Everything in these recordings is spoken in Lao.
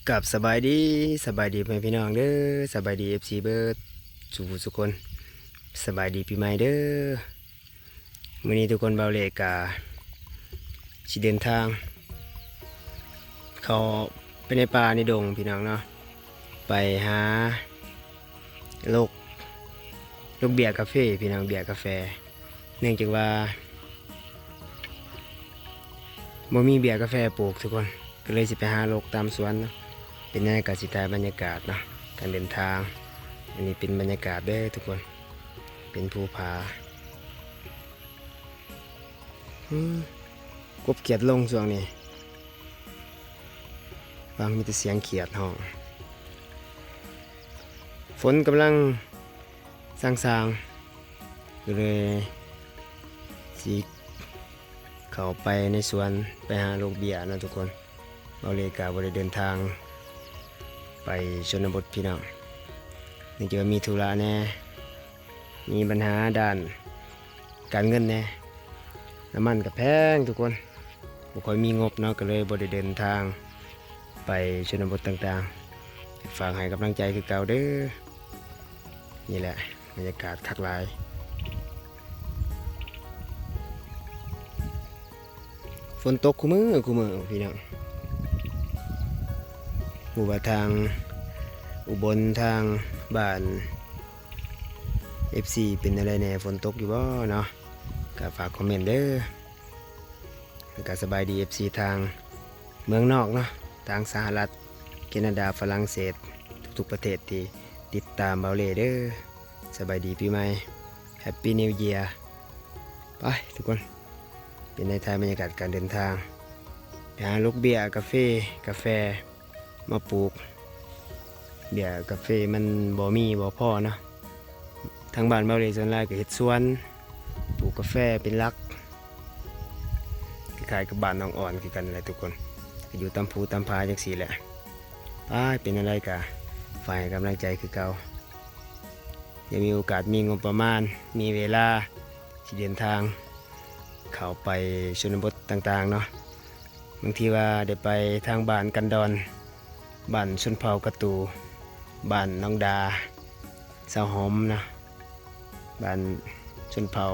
ກາບສະບາຍດີ, ສະບາຍດີພໍ່ແມ່ພີ່ນ້ອງເດີ, ສະບາຍດີເອັຟຊີເບີດສູ່ຜູ້ສູ່ຄົນ, ສະບາຍດີປີໃໝ່ເດີ. ມື້ນີ້ທຸກຄົນ ບ່າວເລກະຊິເດີນທາງເຂົ້າໄປໃນປ່າໃນດົງພີ່ນ້ອງເນາະ, ໄປຫາ ລົກ ລົກເບ້ຍກາເຟພີ່ນ້ອງ, ເບ້ຍກາແຟ. ເນື່ອງຈາກວ່າບໍ່ມີເບ້ຍກາແຟປູກທຸກຄົນ, ກໍເລີຍຊິໄປຫາລົກຕາມສວນເນາະ. ເປັນຫຍັງກໍຊິຖ່າຍບັນຍາກາດເນາະ ການເດີນທາງ. ອັນນີ້ເປັນບັນຍາກາດເດີທຸກຄົນ, ເປັນພູຜາ. ອືມ ກົບຂຽດລົງຊ່ວງນີ້, ຟັງມີແຕ່ສຽງຂຽດຮ້ອງ. ຝົນກຳລັງຊາງໆ ກໍເລີຍຊິເຂົ້າໄປໃນສວນ ໄປຫາລົກເບ້ຍເນາະທຸກຄົນ. ເບົາເລກະບໍ່ໄດ້ເດີນທາງໄປຊົນນະບົດພີ່ນ້ອງ, ເນື່ອງຈາກວ່າມີທຸລະແດ່, ມີບັນຫາດ້ານ ການເງິນແດ່, ນ້ຳມັນກໍແພງທຸກຄົນ, ບໍ່ຄ່ອຍມີງົບເນາະ, ກໍເລີຍບໍ່ໄດ້ເດີນທາງໄປຊົນນະບົດຕ່າງໆ. ຝາກໃຫ້ກຳລັງໃຈຄືເກົ່າເດີ. ນີ້ແຫຼະ ບັນຍາກາດຄັກຫຼາຍ, ຝົນຕົກຄູ່ມື້ຄູ່ມື້ພີ່ນ້ອງ. ບໍ່ວ່າທາງອຸບົນ, ທາງບ້ານ ເອັຟຊີ ເປັນແນວໃດແດ່, ຝົນຕົກຢູ່ບໍ່ເນາະ? ກໍຝາກຄອມເມັນເດີ. ແລ້ວກໍສະບາຍດີ ເອັຟຊີ ທາງເມືອງນອກເນາະ, ທາງສະຫະລັດ, ແຄນາດາ, ຝຣັ່ງເສດ, ທຸກໆປະເທດທີ່ຕິດຕາມເບົາເລເດີ. ສະບາຍດີປີໃໝ່, Happy New Year. ໄປທຸກຄົນ, ເປັນໃນໄທ ບັນຍາກາດການເດີນທາງ ໄປຫາລົກເບ້ຍກາເຟ ກາແຟ ມາປູກ. ເບ້ຍກາເຟມັນບໍ່ມີ ບໍ່ພໍເນາະ. ທາງບ້ານເບົາເລສ່ວນຫຼາຍກໍເຮັດສວນ ປູກກາແຟເປັນຫຼັກ, ຄ້າຍໆກັບບ້ານໜອງອ່ອນຄືກັນແຫຼະທຸກຄົນ, ກໍຢູ່ຕາມພູຕາມຜາຈັ່ງຊີ້ແຫຼະ. ໄປ ເປັນແນວໃດກໍຝາກໃຫ້ກຳລັງໃຈຄືເກົ່າ. ຍັງມີໂອກາດ ມີງົບປະມານ ມີເວລາ ຊິເດີນທາງເຂົ້າໄປຊົນນະບົດຕ່າງໆເນາະ. ບາງທີວ່າໄດ້ໄປທາງບ້ານກັນດອນ, ບ້ານຊົນເຜົ່າກະຕູ, ບ້ານໜອງດາ, ຊາວຫອມເນາະ, ບ້ານຊົນເຜົ່າ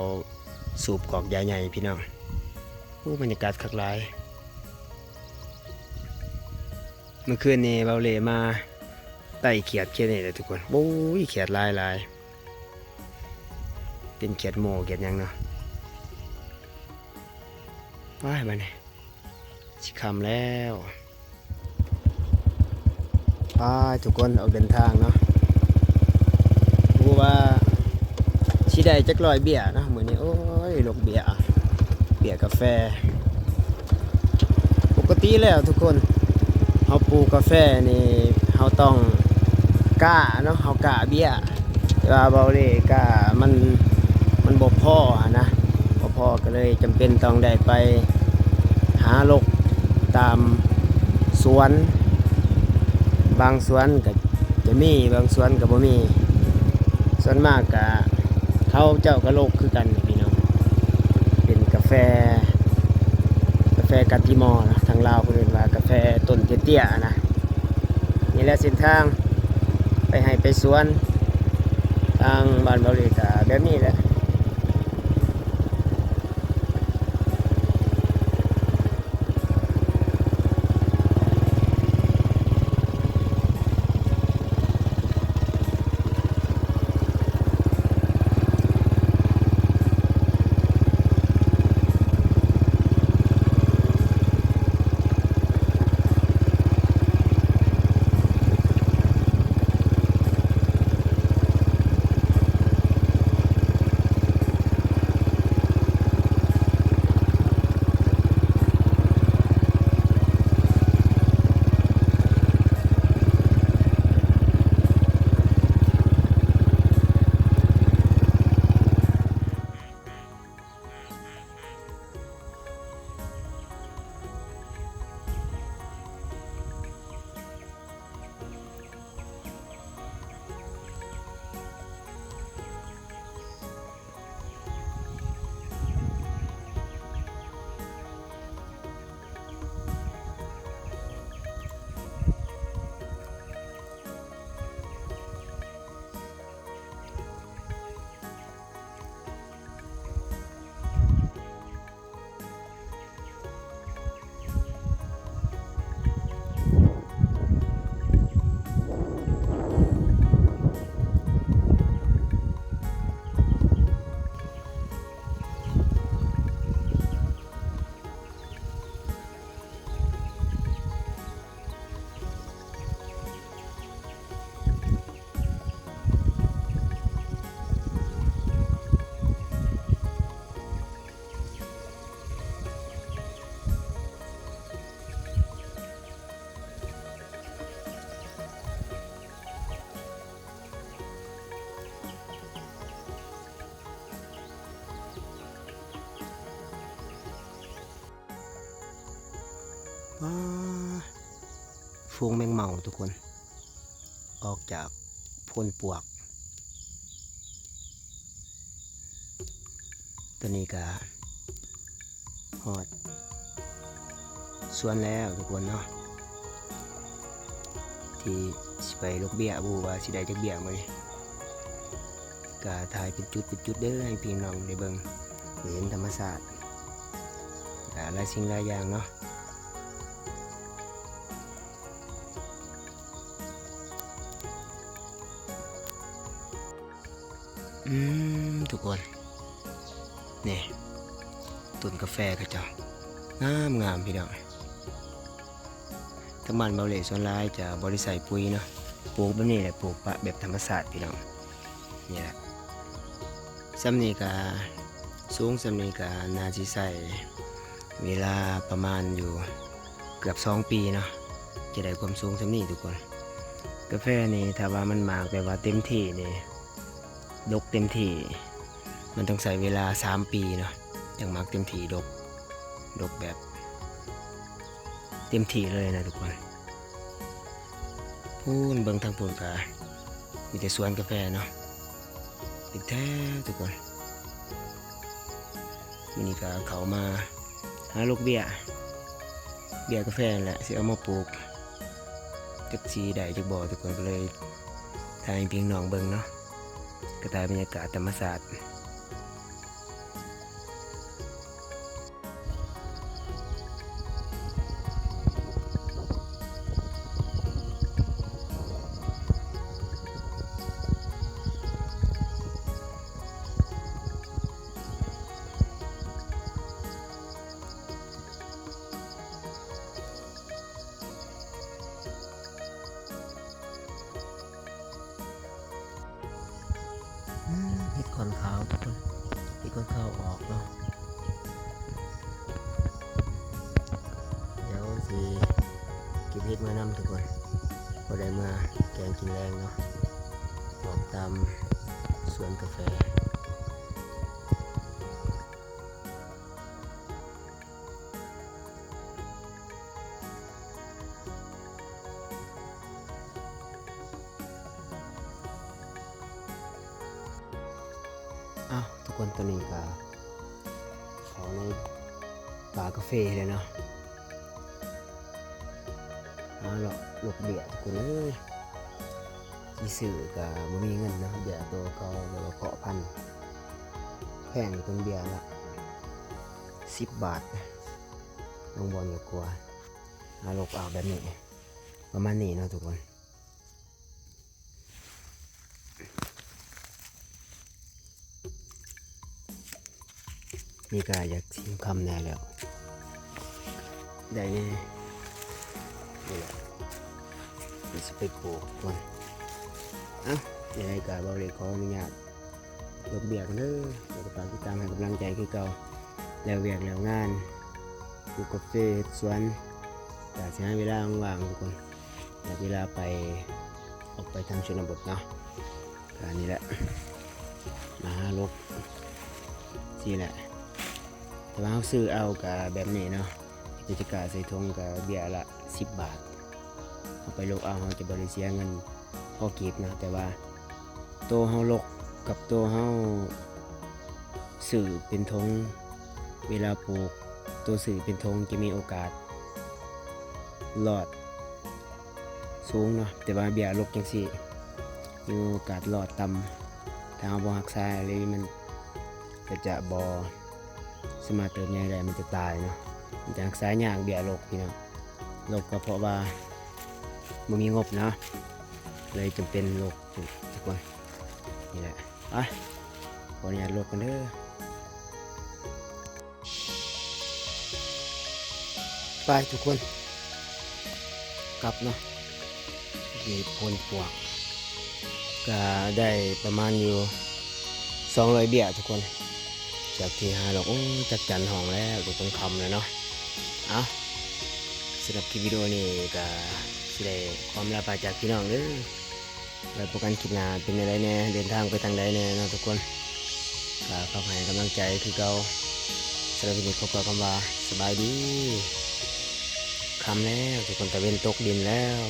ສູບກອກຢາໃຫຍ່ພີ່ນ້ອງ. ໂອ້ ບັນຍາກາດຄັກຫຼາຍ. ເມື່ອຄືນນີ້ເບົາເລມາໄຕ່ຂຽດ ຂຽດນີ້ແຫຼະທຸກຄົນ. ໂອ້ຍ ຂຽດຫຼາຍໆ, ເປັນຂຽດໂມ ຂຽດຫຍັງເນາະ. ໄປບາດນີ້ ຊິຄ່ຳແລ້ວ. ໄປທຸກຄົນ ອອກເດີນທາງເນາະ. ບໍ່ຮູ້ວ່າຊິໄດ້ຈັກຮ້ອຍເບ້ຍເນາະມື້ນີ້. ໂອ້ຍ ລົກເບ້ຍ ເບ້ຍກາແຟ. ປົກກະຕິແລ້ວທຸກຄົນ ເຮົາປູກກາແຟນີ້ ເຮົາຕ້ອງກ້າເນາະ, ເຮົາກ້າເບ້ຍ. ແຕ່ວ່າເບົາເລກະມັນ ມັນບໍ່ພໍຫັ້ນນະ, ບໍ່ພໍກໍເລີຍຈຳເປັນຕ້ອງໄດ້ໄປຫາລົກຕາມສວນ, ບາງສວນກໍຈະມີ ບາງສວນກໍບໍ່ມີ. ສ່ວນມາກກະເຂົາເຈົ້າກໍລົກຄືກັນພີ່ນ້ອງ, ເປັນກາແຟ ກາແຟກາຕິມໍນະ, ທາງລາວເພິ່ນເອີ້ນວ່າກາແຟຕົ້ນເຕ້ຍໆນະ. ນີ້ແຫຼະເສັ້ນທາງໄປໄຮ່ໄປສວນ ທາງບ້ານເບົາເລກະແບບນີ້ແຫຼະ. ໂພງແມງເມົາທຸກຄົນ ອອກຈາກໂພນປວກ. ຕອນນີ້ກະຮອດສວນແລ້ວທຸກຄົນເນາະ ທີ່ຊິໄປລົກເບ້ຍ ບໍ່ຮູ້ວ່າຊິໄດ້ຈັກເບ້ຍມື້ນີ້. ກະຖ່າຍເປັນຈຸດເປັນຈຸດເດີ ໃຫ້ພີ່ນ້ອງໄດ້ເບິ່ງ ໄດ້ເຫັນທຳມະຊາດ ກະຫຼາຍສິ່ງຫຼາຍຢ່າງເນາະ. ອືມ ທຸກຄົນ ນີ້ ຕົ້ນກາແຟເຂົາເຈົ້າ ງາມໆ ພີ່ນ້ອງ. ທາງບ້ານເບົາເຫຼ ສ່ວນຫຼາຍຈະບໍ່ໄດ້ໃສ່ປຸ໋ຍເນາະ ປູກແບບນີ້ແຫຼະ ປູກປະແບບທຳມະຊາດ ພີ່ນ້ອງ. ນີ້ແຫຼະ ສ່ຳນີ້ກະ ສູງສ່ຳນີ້ກະໜ້າຊິໃຊ້ເວລາປະມານຢູ່ເກືອບສອງປີເນາະ ຈະໄດ້ຄວາມສູງສ່ຳນີ້ທຸກຄົນ. ກາແຟນີ້ຖ້າວ່າມັນໝາກແບບວ່າເຕັມທີ່ນີ້ ດົກເຕັມທີ່ ມັນຕ້ອງໃຊ້ເວລາສາມປີເນາະ ຈັ່ງໝາກເຕັມທີ່ ດົກ ດົກແບບເຕັມທີ່ເລີຍນະທຸກຄົນ. ພຸ້ນ ເບິ່ງທາງພຸ້ນກະມີແຕ່ສວນກາແຟເນາະ ເປັນແຖວທຸກຄົນ. ມື້ນີ້ກະເຂົ້າມາຫາລົກເບ້ຍ ເບ້ຍກາແຟຫັ້ນແຫຼະ ຊິເອົາມາປູກ ຈັກຊິໄດ້ຈັກບໍ່ທຸກຄົນ ກະເລີຍຖ່າຍໃຫ້ພີ່ນ້ອງເບິ່ງເນາະ ກະຖ່າຍບັນຍາກາດທຳມະຊາດ. ອືມ ເຫັດຂອນຂາວທຸກຄົນ ເຫັດຂອນຂາວອອກເນາະ. ດຽວຊິເກັບເຫັດເມືອນຳທຸກຄົນ ພໍໄດ້ເມືອແກງກິນແລງເນາະ ອອກຕາມສວນກາແຟ. ອ້າວ ທຸກຄົນ ຕອນນີ້ກະເຂົ້າໃນປ່າກາເຟແລ້ວເນາະ ມາເລາະລົກເບ້ຍທຸກຄົນເອີຍ. ຊິຊື້ກະບໍ່ມີເງິນເນາະ ເບ້ຍໂຕເກົ່າ ແບບວ່າເພາະພັນ ແພງເປັນເບ້ຍລະສິບບາດ ລົງບ່ອນກະກົວ ຫາລົກເອົາແບບນີ້ ປະມານນີ້ເນາະທຸກຄົນ. ນີ້ກະຢາກຊິຄ່ຳແດ່ແລ້ວ ໄດ້ແດ່ ນີ້ແຫຼະ ດຽວຊິໄປປູກກ່ອນ. ເອົ້າ ຈັ່ງໃດກະເບົາເລັກຂໍອະນຸຍາດລົກເບ້ຍກ່ອນເດີ ແລ້ວກະຝາກຕິດຕາມໃຫ້ກຳລັງໃຈຄືເກົ່າ. ແລ້ວວຽກແລ້ວງານ ປູກກາເຟ ເຮັດສວນ ກະຊິຫາເວລາວ່າງໆ ທຸກຄົນ ຢາກເວລາໄປ ອອກໄປທາງຊົນນະບົດເນາະ. ກະນີ້ແຫຼະ ມາຫາລົກຊີ້ແຫຼະ ແຕ່ວ່າເຮົາຊື້ເອົາກະແບບນີ້ເນາະ ເຈັດສິບກາໃສ່ຖົງກະເບ້ຍລະສິບບາດ ເຮົາໄປລົກເອົາ ເຮົາຈະບໍ່ໄດ້ເສຍເງິນພໍກີບເນາະ ແຕ່ວ່າໂຕເຮົາລົກກັບໂຕເຮົາຊື້ເປັນຖົງ ເວລາປູກ ໂຕຊື້ເປັນຖົງຈະມີໂອກາດລອດ ສູງເນາະ ແຕ່ວ່າເບ້ຍລົກຈັ່ງຊີ້ ມີໂອກາດລອດຕ່ຳ ຖ້າເຮົາບໍ່ຮັກສາອີ່ຫຼີ ມັນກະຈະບໍ່ສາມາດເຕີບໃຫຍ່ໄດ້ ມັນຈະຕາຍເນາະ ມັນຈະຮັກສາຍາກ ເບ້ຍລົກພີ່ນ້ອງ. ລົກກະເພາະວ່າບໍ່ມີງົບເນາະ ເລີຍຈຳເປັນລົກທຸກຄົນ. ນີ້ແຫຼະ ໄປ ຂໍອະນຸຍາດລົກກ່ອນເດີ. ໄປທຸກຄົນ ກັບເນາະ ນີ້ໂພນປວກ ກະໄດ້ປະມານຢູ່ສອງຮ້ອຍເບ້ຍທຸກຄົນ ຈາກທີ່ຫາລອກ. ໂອ້ ຈັກຈັນຮ້ອງແລ້ວທຸກຄົນ ຄ່ຳແລ້ວເນາະ. ເອົ້າ ສຳລັບຄລິບວິດີໂອນີ້ກະຊິໄດ້ຂໍອຳລາພາຈາກພີ່ນ້ອງເດີ. ໄວ້ພົບກັນຄລິບໜ້າ ເປັນແນວໃດແດ່ ເດີນທາງໄປທາງໃດແດ່ເນາະທຸກຄົນ ກະຝາກໃຫ້ກຳລັງໃຈຄືເກົ່າ. ສຳລັບຄລິບນີ້ຂໍກ່າວຄຳວ່າ ສະບາຍດີ. ຄ່ຳແລ້ວທຸກຄົນ ຕາເວັນຕົກດິນແລ້ວ.